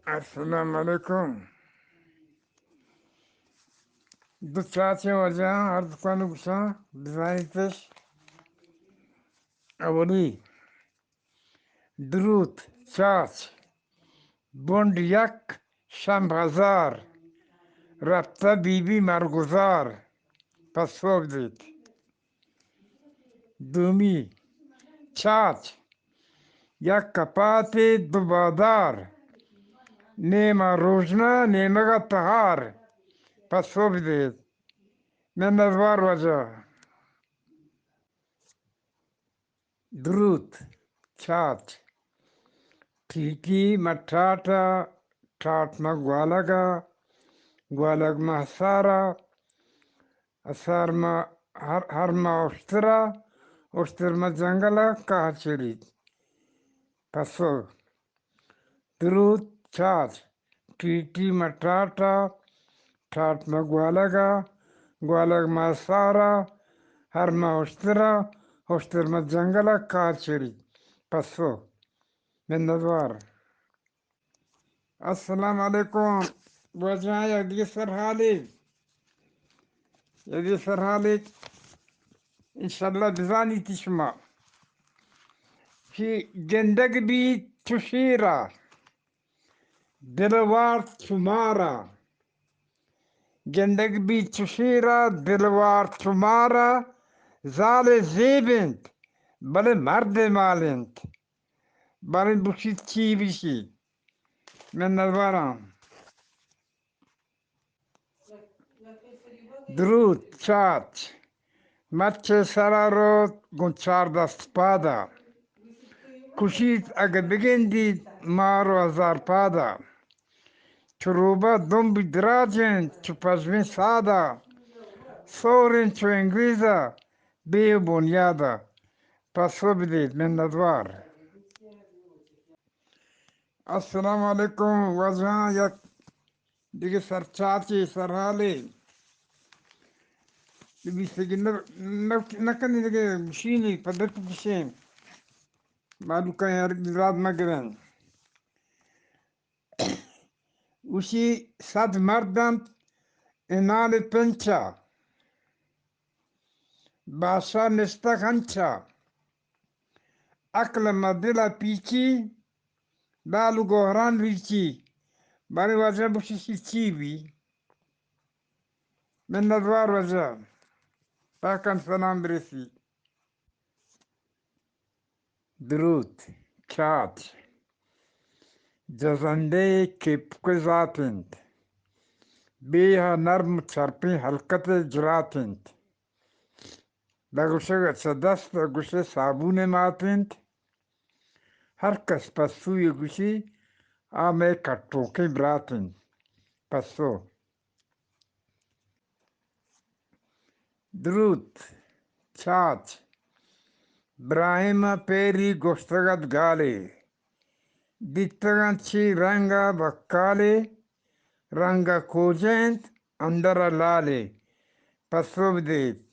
السلام علیکم۔ دو چاچیں واجہاں عرض کنگ گوشاں، بزانیتش۔ اولی، دروت، چاچ، بنڈ یک، شمب ہزار، رپتہ بی بی مرگزار، پسو بدیت۔ دومی، چاچ، یک کپاتے دو بادار، نیما روژنا نیمگا تہار، پسو بدیت۔ منتوار واجہ۔ دروت، چاچ۔ ٹیٹی مہ ٹاٹا، ٹاٹ مہ گوالگا، گوالگ مہ ہسارا، ہسار مہ ہر، ہر مہ اشترا، اشتر مہ جنگلا کاہ چریت۔ پسو۔ دروت، چاچ۔ ٹیٹی مہ ٹاٹا، ٹاٹ مہ گوالگا، گوالگ مہ ہسارا، ہر مہ اشترا، اشتر مہ جنگلا کاہ چریت۔ پسو۔ منتوار۔ السلام علیکم۔ واجہاں یک دگہ سرحالے، یک دگہ سرحالے انشاءاللہ بزانیت شما کہ گندگ بیت چو شیرا، دل وارت چو مارا۔ گندگ بیت چو شیرا، دل وارت چو مارا، زال زیب انت، بلے مرد مال انت۔ باریں بگوشیت چی بگوشی؟ منتواراں۔ دروت، چاچ۔ مچ ءِ سرا روت گوں چار دست پادا، کشیت اگہ بگندیت مار و ہزار پادا۔ چو روباہ دمبی دراج انت، چو پژمیں سادا، سور انت چو انگریزا بے بنیادا۔ پسو بدیت۔ منتوار۔ السلام علیکم۔ واجہاں یک دگہ سرچاچے، سرحالے۔ بی سگی نہ، نہ، نہ کنی دگہ گوشینی پدر گوشیں۔ مالوکاں یار رات مگرن۔ گوشی صد مرد انت انال پنچا، بادشاہ نشتگ ہنچا، عقل مہ دل ءَ پیچی، لال و گوہران ریچی۔ باریں واجہ بگوشی چی بی؟ منتوار واجہ، پاکان سلام برسی۔ دروت، چاچ۔ جزندہ کپک ءِ ذات انت، بیہ ءَ نرم چرپیں ہلکت ءِ جرات انت۔ بہ گوشگ ءَ چہ دست ءَ گوشے صابون ءِ مات انت۔ ہر کس پسو ءَ گوشی آ مئے کٹوکیں برات انت۔ پسو۔ دروت، چاچ۔ براہیم ءَ پیری گوشتگ ات گالے، دیتگ انت چی رنگ ءَ بکالے، رنگ ءَ کوجہ انت اندر ءَ لالے۔ پسو بدیت۔